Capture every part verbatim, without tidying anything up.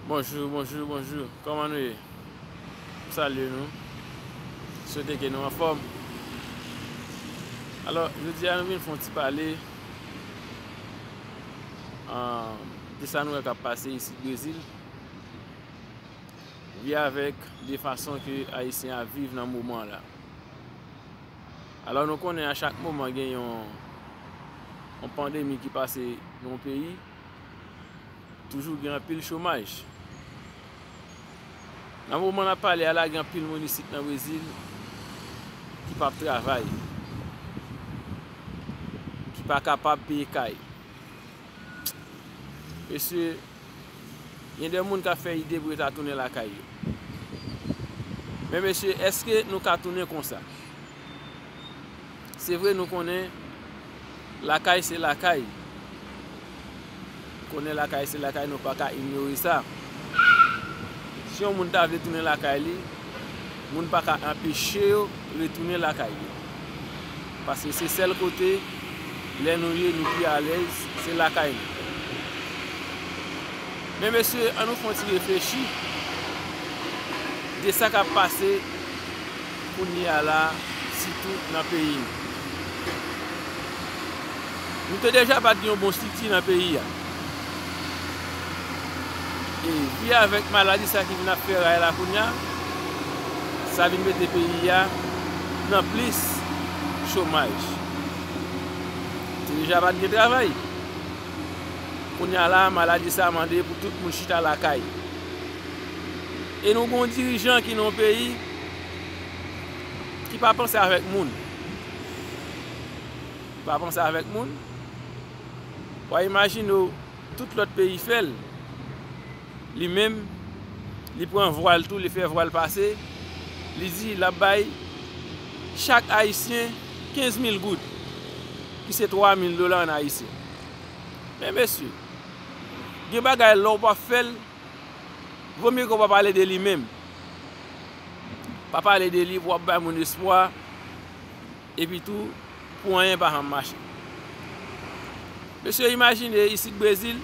Bonjou, bonjou, bonjou. Kòman nou ye? M salye nou. Swete ke nou anfòm. Alò, jodi a nou vin fè yon ti pale, ahn, de sa nou wè k ap pase isit Brezil, vye avèk de fason ke Ayisyen ap viv nan moman la. Alò, nou konnen a chak moman gen yon, yon pandemi ki pase nan yon peyi, toujou gen anpil chomaj. Nan moman n ap pale a la, gen anpil moun isit nan Brezil ki p ap travay, ki pa kapab peye kay. Mesye, gen de moun k ap fè ide pou yo ta tounen lakay yo. Men mesye, èske nou ka tounen konsa? Se vre, nou konnen lakay se lakay. Nou konnen lakay se lakay, nou pa ka inyore sa. Si yon moun ta vle tounen lakay li, moun pa ka anpeche yo retounen lakay yo. Paske se sèl kote, lè nou ye, nou pi alèz, se lakay nou. Men mesye, ann nou fè yon ti reflechi de sa k ap pase kounye a la, sitou nan peyi nou. Nou te deja pa t gen yon bon estrikti nan peyi a. E vye avèk maladi sa ki vin ap fè ray la kounye a, sa vin mete peyi a nan plis chomaj. Te deja pa t gen travay. Kounye a la, maladi sa mande pou tout moun chita lakay. E nou gen yon dirijan ki nan yon peyi ki pa panse avèk moun. Ki pa panse avèk moun. W a imajine w, tout lòt peyi fè l. Li menm, li pran vwal tou, li fè vwal pase. Li di l ap bay chak Ayisyen kenz mil goud, ki se twa mil dola ann ayisyen. Men mesye, gen bagay lè w p ap fè l, vomye ke w pa pale de li menm. Pa pale de li pou w ap bay moun espwa, epi tou, pou anyen pa janm mache. Mesye, imajine isit Brezil,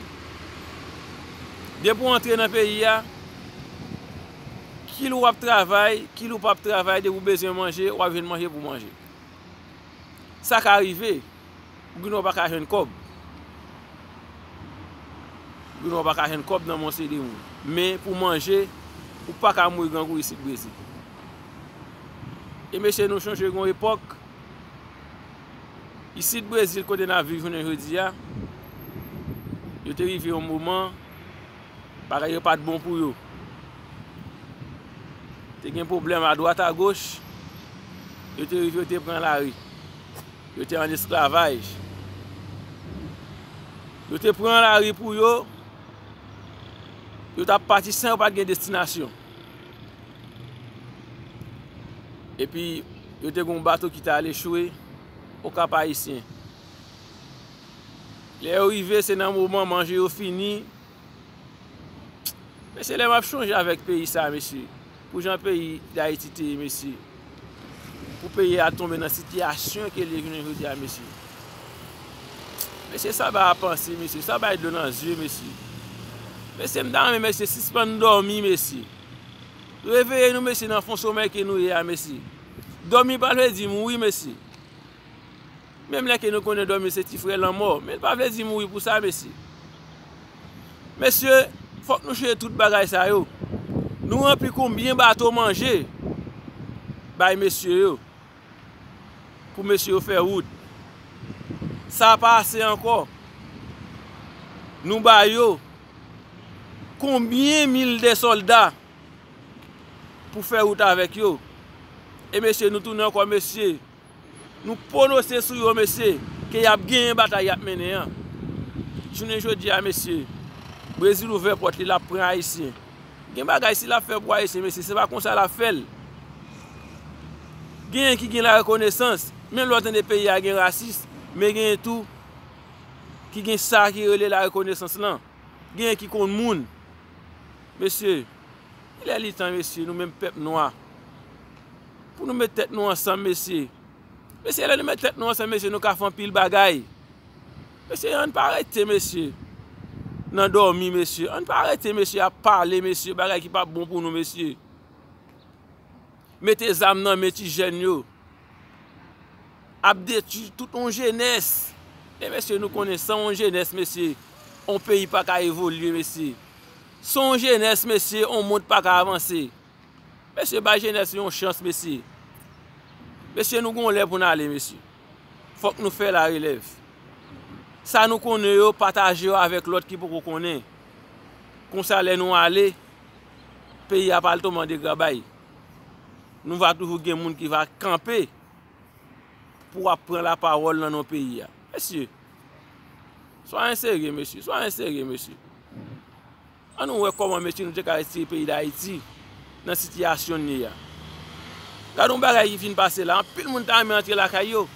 depi w antre nan peyi a, kil ou ap travay, kil ou p ap travay, depi w bezwen manje, w ap jwenn manje pou w manje. Sa ka rive, ou gen dwa pa ka jwenn kòb. Ou gen dwa pa ka jwenn kòb nan men yon seri de moun. Men pou manje, ou pa ka mouri grangou isit Brezil. E mesye, nou chonje gen yon epòk, isit Brezil kote n ap viv jounen jodi a, yo te rive yon moman, bagay yo pa t bon pou yo. Te gen pwoblèm adwat agoch, yo te rive, yo te pran lari. Yo te an esklavaj. Yo te pran lari pou yo, yo t ap pati san yo pa t gen destinasyon. Epi, yo te gen yon bato ki t al echwe Okap Ayisyen. Lè yo rive, se nan moman manje yo fini. Mesye, lè m ap chonje avèk peyi sa, mesye, pou jan peyi Dayiti te ye, mesye, pou peyi a tonbe nan sitiyasyon ke l ye jounen jodi a, mesye. Mesye, sa bay a panse, mesye, sa bay dlo nan zye, mesye. Mesye, m ta renmen, mesye, sispann dòmi, mesye. Reveye nou, mesye, nan fon somèy ke nou ye a, mesye. Dòmi pa vle di mouri, mesye. Menm lè ke nou konnen dòmi se ti frè lanmò, men l pa vle di mouri pou sa, mesye. Mesye, fòk nou chanje tout bagay sa yo. Nou ranpli konbyen bato manje bay mesye yo, pou mesye yo fè wout. Sa pa ase ankò. Nou ba yo konbyen mil de sòlda pou fè wout avèk yo. E mesye, nou tounen ankò, mesye. Nou pwononse sou yo, mesye, ke y ap genyen batay y ap mennen an. Jounen jodi a, mesye, Brezil ouvè pòt li, l ap pran Ayisyen. Gen bagay, si l ap fè pou Ayisyen, mesye, se pa konsa l ap fè l. Genyen ki gen larekonesans, menm lè w tande peyi a gen rasis, men genyen tou ki gen sa ki rele larekonesans lan. Genyen ki konn moun. Mesye, li lè li tan, mesye, nou menm pèp nwa, pou nou met tèt nou ansanm, mesye. Mesye, lè nou met tèt nou ansanm, mesye, nou ka fè anpil bagay. Mesye, ann pa rete, mesye. nan dòmi, mesye. Ann pa rete, mesye, ap pale, mesye, bagay ki p ap bon pou nou, mesye. Mete zam nan men ti jèn yo. Ap detwi tout yon jenès. E mesye, nou konnen san yon jenès, mesye, yon peyi pa ka evolye, mesye. San yon jenès, mesye, yon mond pa ka avanse. Mesye, bay jenès yon chans, mesye. Mesye, nou gon lè pou n ale, mesye. Fòk nou fè larelèv. Sa nou konnen yo, pataje yo avèk lòt ki poko konnen. Konsa, lè nou ale, peyi a pral tonbe an degrabay. Nou va toujou gen moun ki va kanpe pou ap pran lapawòl nan non peyi a. Mesye, swayen serye, mesye, swayen serye, mesye. Ann nou wè kòman, mesye, nou te ka retire peyi Dayiti nan sitiyasyon n ye a. Gade yon bagay ki fin pase la, anpil moun ta renmen antre lakay yo.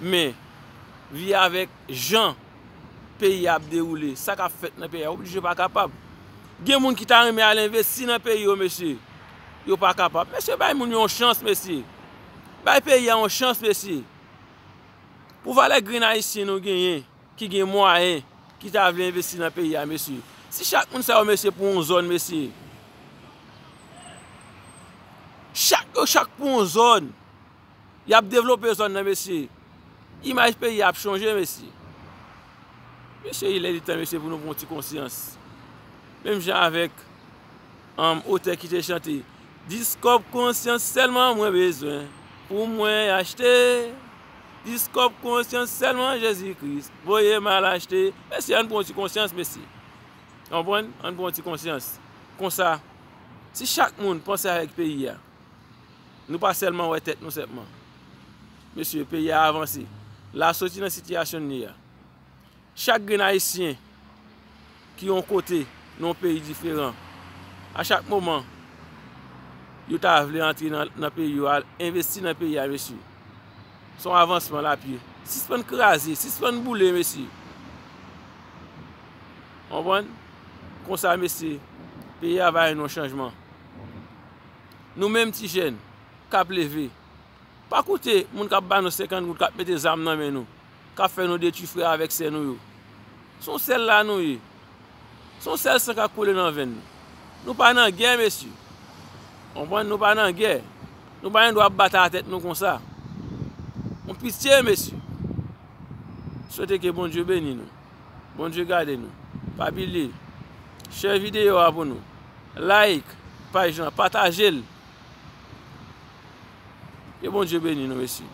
Men, vi avèk jan peyi a ap dewoule, sa k ap fèt nan peyi a, oblije pa kapab. Gen moun ki ta renmen al envesti nan peyi yo, mesye. Yo pa kapab. Mesye, bay moun yo yon chans, mesye. Bay peyi a yon chans, mesye. Pou valè grenn ayisyen nou genyen, ki gen mwayen, ki ta vle envesti nan peyi a, mesye. Si chak moun sa yo, mesye, pou yon zòn, mesye. Chak yo, chak pou yon zòn. Y ap devlope zòn nan, mesye. Imaj peyi a ap chanje, mesye. Mesye, il est temps, mesye, pou nou pran yon ti konsyans. Menm jan avèk, um, otè ki te chante, dis kòb konsyans sèlman mwen bezwen. Pou mwen achte dis kòb konsyans sèlman Jezi Kris. Voye m al achte. Mesye, ann pran yon ti konsyans, mesye. Konprann? Ann pran yon ti konsyans. Konsa, si chak moun panse avèk peyi a, nou pa sèlman wè tèt nou sèlman. Mesye, peyi a avanse. La soti nan sitiyasyon n ye a. Chak grenn ayisyen ki yon kote, nan yon peyi diferan, a chak moman, yo ta vle antre nan, nan peyi yo, al envesti nan peyi a, mesye. Se yon avansman lapye. Sispann kraze, sispann boule, mesye. Konprann? Konsa, mesye, peyi a va jwenn yon chanjman. Nou menm ti jèn k ap leve, pa koute moun k ap ba nou senkant goud, k ap mete zam nan men nou, k ap fè nou detwi frè avèk sè nou yo. Se yon sèl la nou ye. Se yon sèl san k ap koule nan venn nou. Nou pa nan gè, mesye. Konprann? Nou pa nan gè. Nou pa gen dwa ap batay tèt nou konsa. Yon pitye, mesye. Swete ke Bondye beni nou. Bondye gade nou. Pa bliye, share videyo a pou nou. Like paj lan, pataje l. Ke Bondye beni nou, mesye.